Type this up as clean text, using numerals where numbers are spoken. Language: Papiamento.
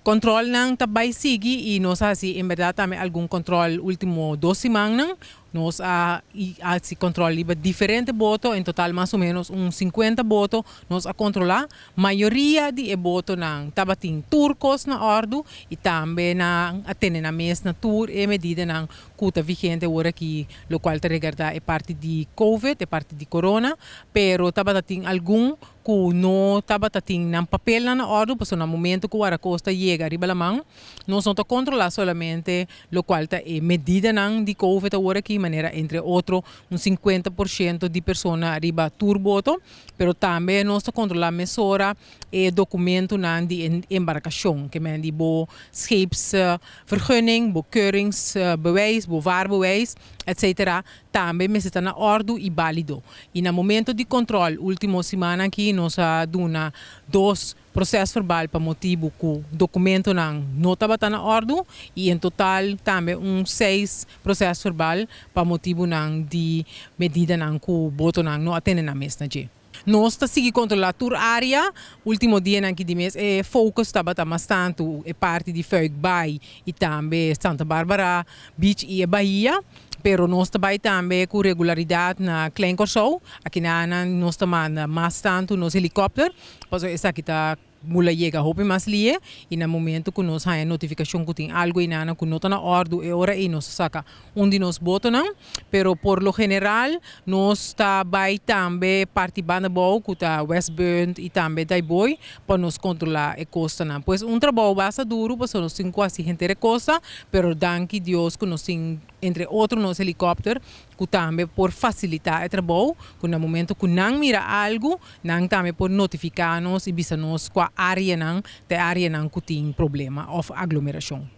Controlnan ta bay sigui y nos a haci en berdad tambe algun control ultimo 2 simannan. Nos a haci control riba diferente boto, en total mas o menos un 50 boto nos a controla. Mayoria di e botonan tabatin tur cos na ordo y tambe nan a tene nan mes na tur e medidanan cu ta vigente awor aki, locual ta regarda e parti di COVID, e parti di corona, pero tabatin algun cu no tabatin nan papel na ordo, pasobra na momento cu Guarda yega riba laman, nos no ta controla solamente locual ta e medidanan di COVID awor aki, manera entre otro un 50% di persona riba tur boto, pero tambe nos ta controla mesora e documentonan di embarcacion, kiermen di bo scheepsvergunning, bo keuringsbewijs, bo vaarbewijs, etc. Tambe mester ta na ordo y valido. Y na momento di control, ultimo siman aki, nos a duna dos procesverbaal pa motibo cu documentonan no tabata na ordo y en total tambe un seis procesverbaal pa motibonan di medidanan cu botonan no a tene nan mes na dje. Nos ta sigui controla tur area. Ultimo dianan aki di mes e focus tabata mas tanto e parti di Fuik Bay y tambe Santa Barbara Beach y e Bahia. Pero nos ta bay tambe cu regularidad na Klein Kòrsou. Aki na nos ta manda mas tanto nos helicopter. Paso esaki ta bula yega hopi mas lihe y na momento cu nos haya notificacion cu tin algo einan cu no ta na ordo, e ora ey nos saca un di nos botonan. Pero por lo general nos ta bay tambe parti Banda Bou, cu ta Westpunt y tambe Daaibooi, pa nos controla e costanan. Pues un trabou basta duro, pasobra nos tin casi henter e costa, pero danki Dios cu nos tin entre otro nos helicopter cu tambe por facilita e trabou, cu na momento cu nan mira algo, nan tambe por notifica nos y bisa nos cua areanan ta areanan cu tin problema of aglomeracion.